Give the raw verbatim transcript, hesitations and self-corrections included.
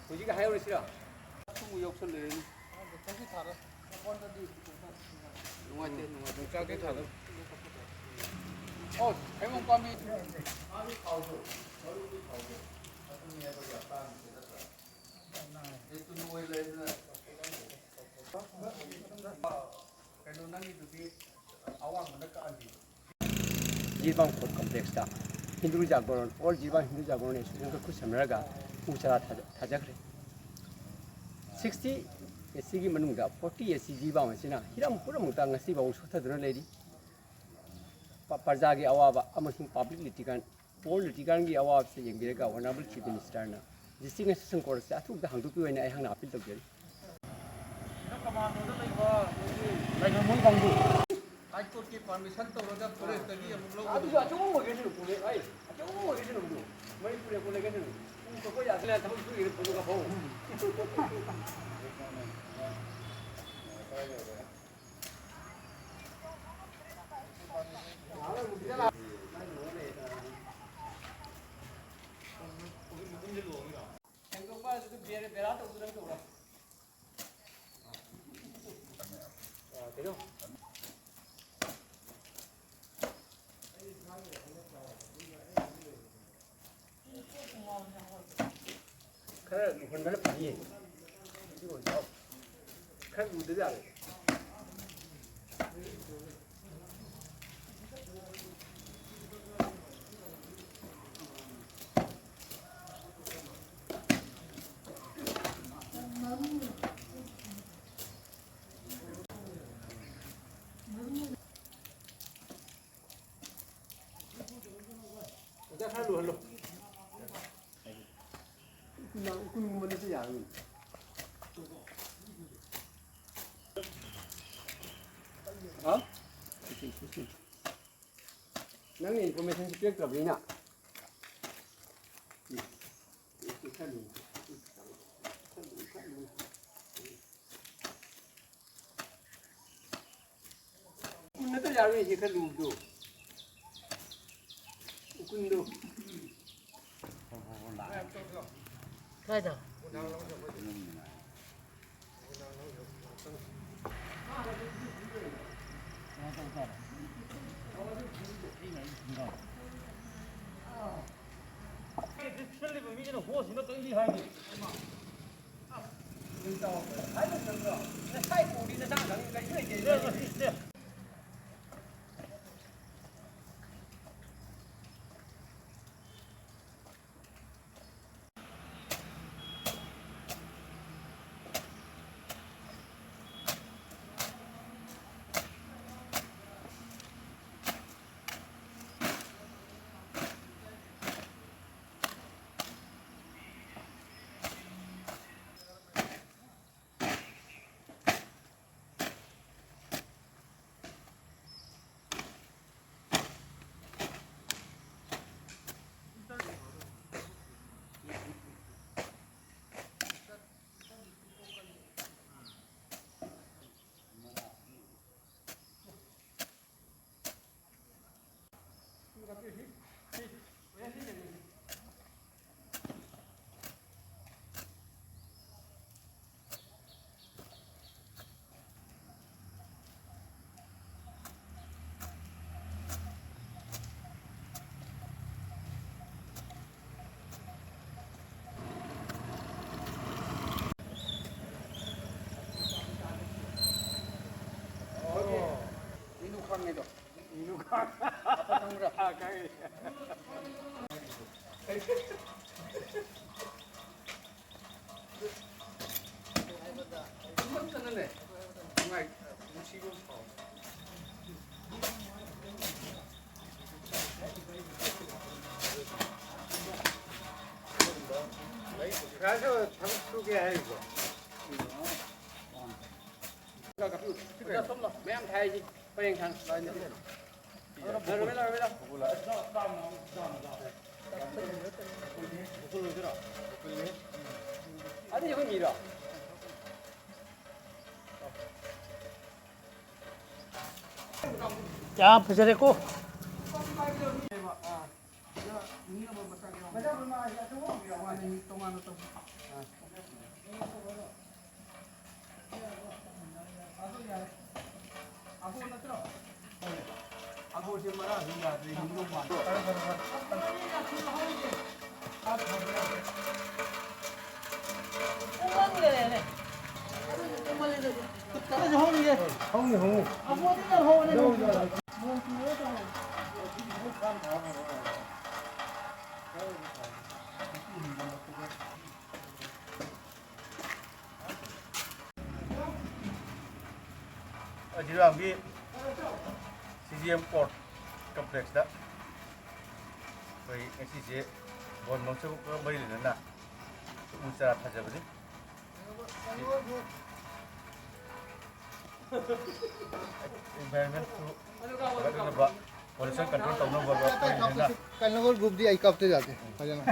ꯍꯧꯖꯤꯛ ꯍꯥꯏꯍꯧꯔꯁꯤꯔꯣ? ꯁꯨꯝ ꯌꯥꯎꯁꯜꯂꯛꯑꯦꯅꯦ꯫ ꯅꯨꯡꯉꯥꯏꯇꯦ, ꯅꯨꯡꯉꯥꯏꯇꯦ꯫ ꯌꯣꯡꯆꯥꯛꯇꯤ ꯊꯥꯗꯧ꯫ ꯑꯣ, ꯍꯩꯕꯣꯡ ꯄꯥꯝꯕꯤ꯫ ꯃꯥꯒꯤ ꯊꯥꯎꯗꯣ, ꯃꯔꯨꯒꯤ ꯊꯥꯎꯗꯣ, ꯑꯗꯨꯅꯦꯕ ꯌꯥꯝ ꯇꯥꯡꯉꯤꯁꯦ, ꯅꯠꯇ꯭ꯔꯥ? ꯑꯗꯩ ꯇꯨꯂꯨ ꯑꯣꯏ ꯂꯩꯗꯅ, ꯀꯩꯅꯣ, ꯅꯪꯒꯤꯗꯨꯗꯤ ꯑꯋꯥꯡꯕꯅ ꯀꯛꯍꯟꯕꯤꯕ꯫ ꯖꯤꯔꯤꯕꯥꯝ ꯐꯨꯗ ꯀꯝꯄ꯭ꯂꯦꯛꯁꯇ ꯍꯤꯟꯗꯨ ꯖꯥꯒꯣꯔꯟ, ꯑꯣꯜ ꯖꯤꯔꯤꯕꯥꯝ ꯍꯤꯟꯗꯨ ꯖꯥꯒꯣꯔꯟ ꯑꯦꯁꯣꯁꯤꯌꯦꯁꯟꯒ ꯈꯨꯠꯁꯝꯅꯔꯒ ꯎ ꯆꯥꯔꯥ ꯊꯥꯖ-, ꯊꯥꯖꯈ꯭ꯔꯦ꯫ ꯁꯤꯛꯁꯇꯤ ꯑꯦꯁ ꯁꯤꯒꯤ ꯃꯅꯨꯡꯗ ꯐꯣꯔꯇꯤ ꯑꯦꯁ ꯁꯤ ꯖꯤꯔꯤꯕꯥꯝ ꯑꯁꯤꯅ ꯍꯤꯔꯝ ꯄꯨꯝꯅꯃꯛꯇ ꯉꯁꯤꯐꯥꯎ ꯁꯣꯠꯊꯗꯨꯅ ꯂꯩꯔꯤ꯫ ꯄ-, ꯄ꯭ꯔꯖꯥꯒꯤ ꯑꯋꯥꯕ ꯑꯃꯁꯨꯡ ꯄꯕ꯭ꯂꯤꯛ ꯂꯤꯇꯤꯒꯥꯟ ꯄꯣꯔ ꯂꯤꯇꯤꯒꯥꯟꯒꯤ ꯑꯋꯥꯕꯁꯦ ꯌꯦꯡꯕꯤꯔꯒ ꯑꯣꯅꯔꯦꯕꯜ ꯆꯤꯐ ꯃꯤꯅꯤꯁꯇꯔꯅ ꯗꯤꯁꯇ꯭ꯔꯤꯛ ꯑꯦꯁꯣꯁꯤꯌꯦꯁꯟ ꯀꯣꯔꯠꯁꯦ ꯑꯊꯨꯕꯗ ꯍꯥꯡꯗꯣꯛꯄꯤꯌꯨ ꯍꯥꯏꯅ ꯑꯩꯍꯥꯛꯅ ꯑꯄꯤꯜ ꯇꯧꯖꯔꯤ꯫ ꯀꯃꯥꯟꯗꯣꯗ ꯂꯩꯕ ꯑꯩꯈꯣꯏꯒꯤ ꯂꯥꯏꯐꯝ ꯃꯣꯏ ꯀꯥꯡꯕꯨ꯫ ꯍꯥꯏ ꯀꯣꯔꯠꯀꯤ ꯄꯥꯔꯃꯤꯁꯟ ꯇꯧꯔꯒ ꯐꯣꯔꯦꯁꯇꯒꯤ ꯑꯃꯨꯛ ꯂꯧꯕ꯫ ꯑꯗꯨꯁꯨ ꯑꯆꯧꯕ ꯑꯣꯏꯒꯦꯁꯤꯅꯨ, ꯄꯨꯂꯦ-, ꯑꯩ, ꯑꯆꯧꯕ ꯑꯣꯏꯒꯦꯁꯤꯅꯨ ꯑꯗꯨ꯫ ꯃꯅꯤꯄꯨꯔ ꯂꯦꯞꯄ ꯂꯩꯒꯦꯁꯤꯅꯨ꯫ ꯎ ꯀꯛꯄ ꯌꯥꯗꯅ ꯊꯕꯛ ꯁꯨꯔꯤꯉꯩꯗ ꯄꯨꯊꯣꯛꯑꯒ ꯐꯧ꯫ ꯁꯦꯡꯗꯣꯛꯄ ꯍꯥꯏꯗꯨꯗꯤ ꯕꯦꯔꯥ, ꯕꯦꯔꯥ ꯇꯧꯗꯅ ꯇꯧꯔꯣ꯫ ꯑ, ꯀꯩꯅꯣ? ꯈꯔ ꯂꯨꯍꯟꯕꯅ ꯐꯅꯤꯌꯦ꯫ ꯁꯤ ꯑꯣꯏꯅ ꯈꯔ ꯂꯨꯗ ꯌꯥꯔꯣꯏ꯫ ꯑꯣꯖꯥ, ꯈꯔ ꯂꯨꯍꯜꯂꯣ꯫ ꯎꯀꯨꯟ-, ꯎꯀꯨꯟꯒꯨꯝꯕꯅꯁꯨ ꯌꯥꯔꯅꯤ꯫ ꯍꯥ? ꯅꯪꯅ information ꯁꯤ ꯄꯤꯔꯛꯇ꯭ꯔꯕꯅꯤꯅ꯫ ꯈꯔ ꯂꯨ-, ꯈꯔ ꯂꯨ-, ꯈꯔ ꯂꯨ-, ꯌꯥꯔꯣꯏꯁꯦ ꯈꯔ ꯂꯨꯕꯗꯣ꯫ ꯎꯀꯨꯟꯗꯣ꯫ ꯀꯥꯏꯗ? ꯁꯤꯜꯂꯤꯕ ꯃꯤꯁꯤꯅ ꯍꯣꯁꯤꯅ ꯀꯔꯤ ꯍꯥꯏꯒꯦ? ꯉꯁꯥꯏ ꯄꯨꯔꯤ ꯅꯁꯥ ꯈꯪꯉꯤ, ꯀꯩꯁꯨ ꯂꯩꯇꯦ꯫ ꯏꯅꯨ ꯈꯪꯉꯦꯗꯣ꯫ ꯏꯅꯨ ꯈꯪ-, ꯑꯄꯠ ꯈꯪꯕ꯭ꯔꯥ? ꯑꯥ, ꯈꯪꯉꯦ꯫ ꯑꯃꯠꯇꯅꯅꯦ ꯅꯨꯡꯉꯥꯏ, ꯅꯨꯡꯁꯤꯕ ꯐꯥꯎ꯫ ꯀꯥꯏꯗ ꯊꯕꯛ ꯁꯨꯒꯦ ꯍꯥꯏꯔꯤꯕꯣ? ꯃꯌꯥꯝ ꯊꯥꯏꯁꯤ ꯄꯔꯦꯡ ꯊꯥꯡ꯫ ꯂꯥꯏꯟꯗ ꯂꯩꯔꯣ꯫ ꯂꯥꯏꯟꯗ ꯂꯩꯔꯣ꯫ ꯑꯗꯨꯗꯤ ꯑꯩꯈꯣꯏ ꯃꯤꯔꯣ? ꯌꯥꯝ ꯐꯖꯔꯦꯀꯣ꯫ ꯑꯖꯤꯔꯥꯝꯒꯤ ꯁꯤ ꯖꯤ ꯑꯦꯝ ꯀꯣꯔꯠ ꯀꯝꯄ꯭ꯂꯦꯛꯁꯇ ꯑꯩꯈꯣꯏ ꯉꯁꯤꯁꯦ ꯕꯣꯟ ꯃꯪꯁꯨ ꯃꯔꯤ ꯂꯩꯅꯅ ꯎ ꯆꯥꯔꯥ ꯊꯥꯖꯕꯅꯤ꯫ ꯏꯟꯚꯥꯏꯔꯣꯟꯃꯦꯟꯁꯨ ꯐꯒꯠꯅꯅꯕ, ꯄꯣꯂꯨꯁꯟ ꯀꯟꯇ꯭ꯔꯣꯜ ꯇꯧꯅꯕ ꯑꯩꯈꯣꯏꯅ ꯀꯩꯅꯣ ꯒ꯭ꯔꯨꯞꯇꯤ ꯑꯩ ꯀꯞꯇ ꯌꯥꯗꯦ ꯐꯖꯅ꯫